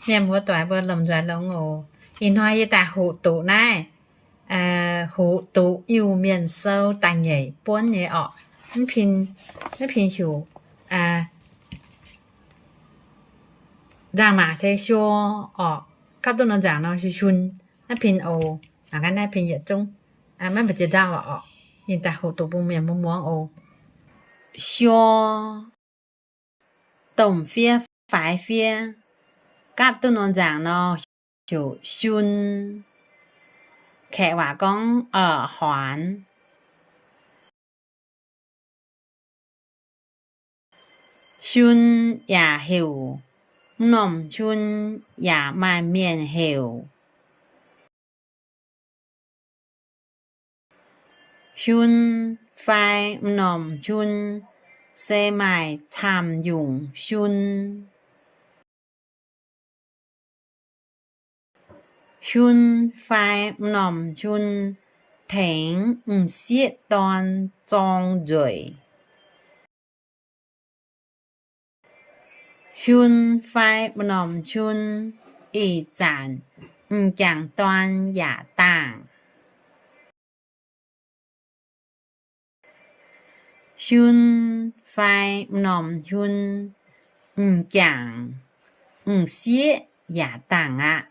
Mienh muoz-doic mbuo lomh nzoih longx oc. Ih hnoi yie daaih hoqc doqc naaiv, hoqc doqc Iu-Mienh Sou da'nyeic buonv nyei orqc. Naaiv pin heuc nzangc-maac se sho orqc. Gapv duqv norm nzangc nor, shun. Naaiv pin oc. Mangc gaax naaiv pin yietc zungv, maiv mbu'ziex ndau orqc. Ninh daaih hoqc doqc bun mienh muangx oc. Sho, domh fiev faix fiev. Gapv duqv norm nzangc nor, heuc shun. Kaeqv waac gorngv 耳环. Shun yaac heuc m'normh shun, yaac maaih mienh heuc shun fai m'normh shun, se maaih camv-yungc shun. Shun fai m'normh shun tengx m'sieqv dorn zorng nzueic. Shun fai m'normh shun ih zanc m'jangc dorn yaac dangh. Shun fai m'normh shun m'jangc m'sieqv yaac dangh aqv.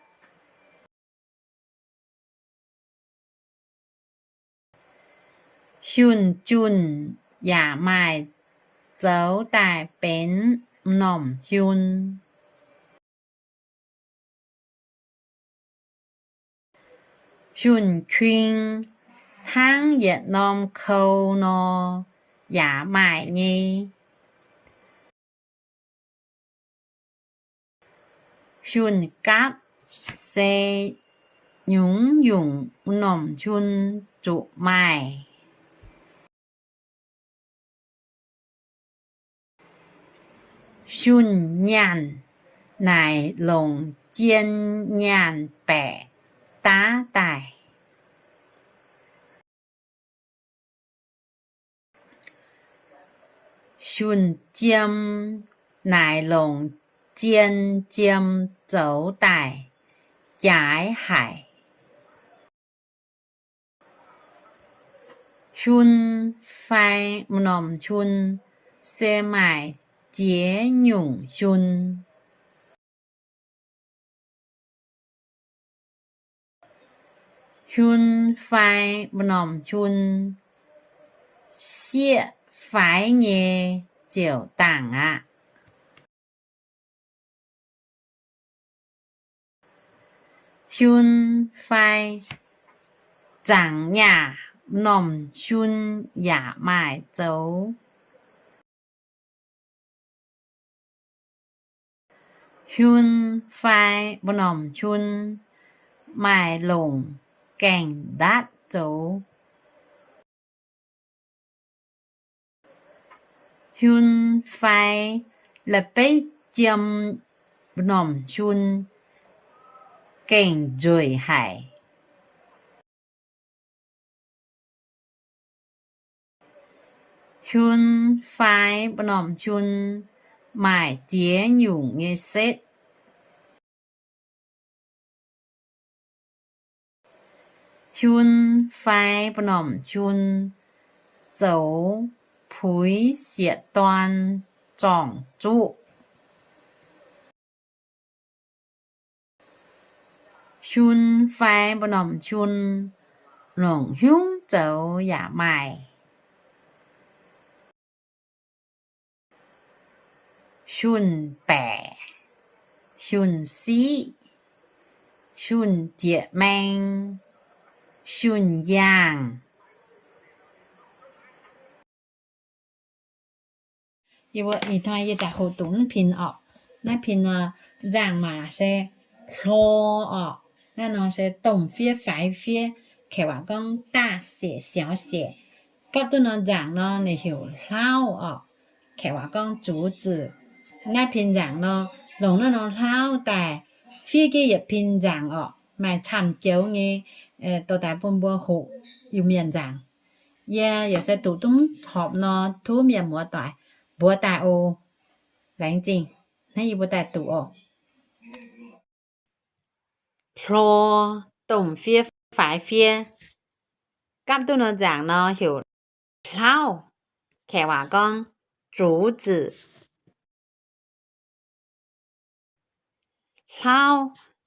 Shun-junh yaac maaih zoux daaih benx m'normh shun. Shun-kuing hnangv yietc norm kou nor yaac maaih nyei. Shun-gapv se nyungc-nyungc m'normh shun zuqc maaih. Shun-nyaanh naaic longc jien nyaanh baeqc daav daaih. Shun-jiem naaic longc jien jiem zoux daaih jaaix haic. Shun fai m'normh shun se maaih ziex nyungc shun. Shun fai m'normh shun sieqv faix nyei ziouc dangh aqv. Shun fai zaangc nyaah m'normh shun yaac maaih zoux. Shun fai m'normh shun maaih longc gaengh ndatv zoux. Shun fai la'beiv jiem m'normh shun gaengh nzueic haic. Shun fai m'normh shun maaih ziex nyungc nyei setv. Shun fai m'normh shun zoux puix siec dorn zorngc zuqv. Shun fai m'normh shun longc hnyungv zoux yaac maaih. Shun-baeqc, shun-siqv, shun-jieqv maeng, shun-yaangh. Ih hnoi yie daaih hoqc dungz naaiv pin orqc. Naaiv pin nor, nzangc-maac se hlo orqc. Naaiv nor se domh fiev faix fiev, kaeqv waac gorngv 大写小写. Gapv duqv norm nzangc nor ninh heuc hlauv orqc, kaeqv waac gorngv 竹子. Naaiv pin nzangc nor, longc naaiv norm hlauv daaih fiev jienv yietc pin nzangc orqc, maaih camv joux nyei, dorh daaih bun mbuo hoqc Iu-Mienh nzangc. Yie yaac se duqv duqv horpc nor, tov mienh muoz-doic mbuox daaih oc. Laengz zingh. Hnangv yie mbuo daaih duqv oc. hlo, domh fiev, faix fiev. Gapv duqv nor nzaangc nor heuc hlauv, kaeqv waac gorngv 竹子. Hlauv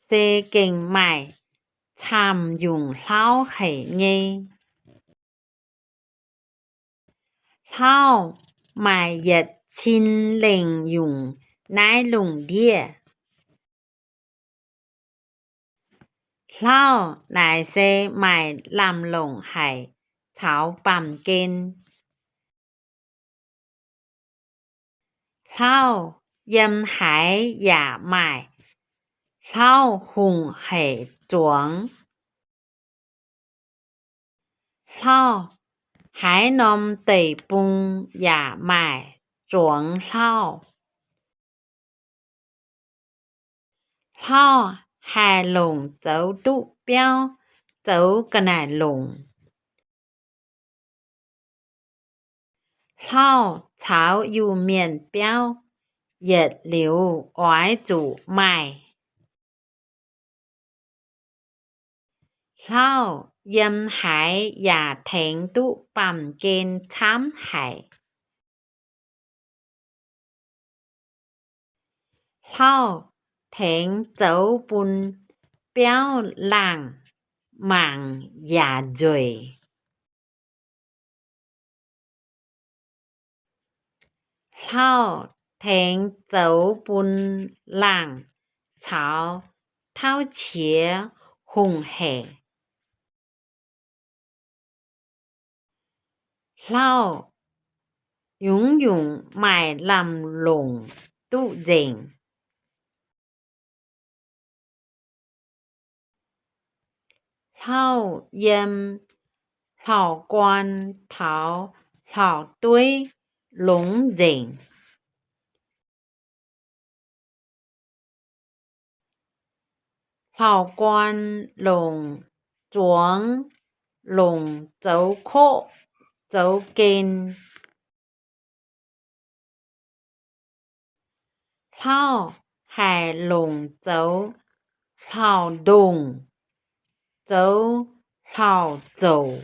se gengh maaih camv-yungh hlauv haic nyei. Hlauv maaih yietc cin lengh nyungc naaiv lungh ndiev. Hlauv naaic se maaih lamh longc haic caux baamh gen. Hlauv yiem haaix yaac maaih hlauv hungh hec zuangx. Hlauv haaix norm deic-bung yaac maaih zuangx hlauv. Hlauv haih longc zoux duqv biauv, zoux ga'naaiv longc. Hlauv caux Iu-Mienh biauv yietc liuz oix zuqc maaih. Hlauv yiem haaix yaac tengx duqv baamh gen camv haic. Hlauv tengx zoux bun biauv laangh mangc yaac nzueic. Hlauv tengx zoux bun laangh caux tauv qiex hungh hec. Hlauv nyungc-nyungc maaih lamh longc duqv nzengc. Hlauv yiem hlauv-gorn taux hlauv-dueiv longx nzengc. Hlauv-gorn longc zuangx, longc zoux koqv, zoux gen. Hlauv haih longc zoux hlauv-ndongh, zoux hlauv-zouc.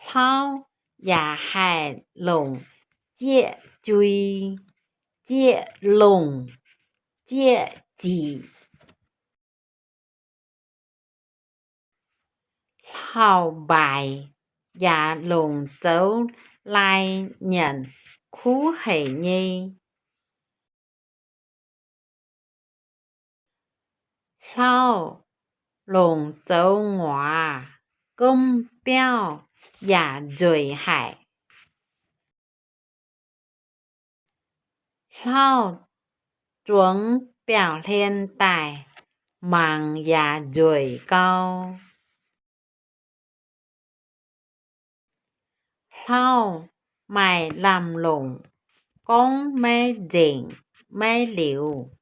Hlauv yaac haih longc zieqv jui, zieqv longh, zieqv ziqc. Hlauv-mbaaix yaac longc zoux lai nyanc kuv haic nyei. Hlauv longc zoux nguaaz gomv biauv yaac nzueic haic. Hlauv zuangx biauv-hlen daaih mangc yaac nzueic gau. Hlauv maaih lamh longc gorngv maiv nzengc maiv liuz.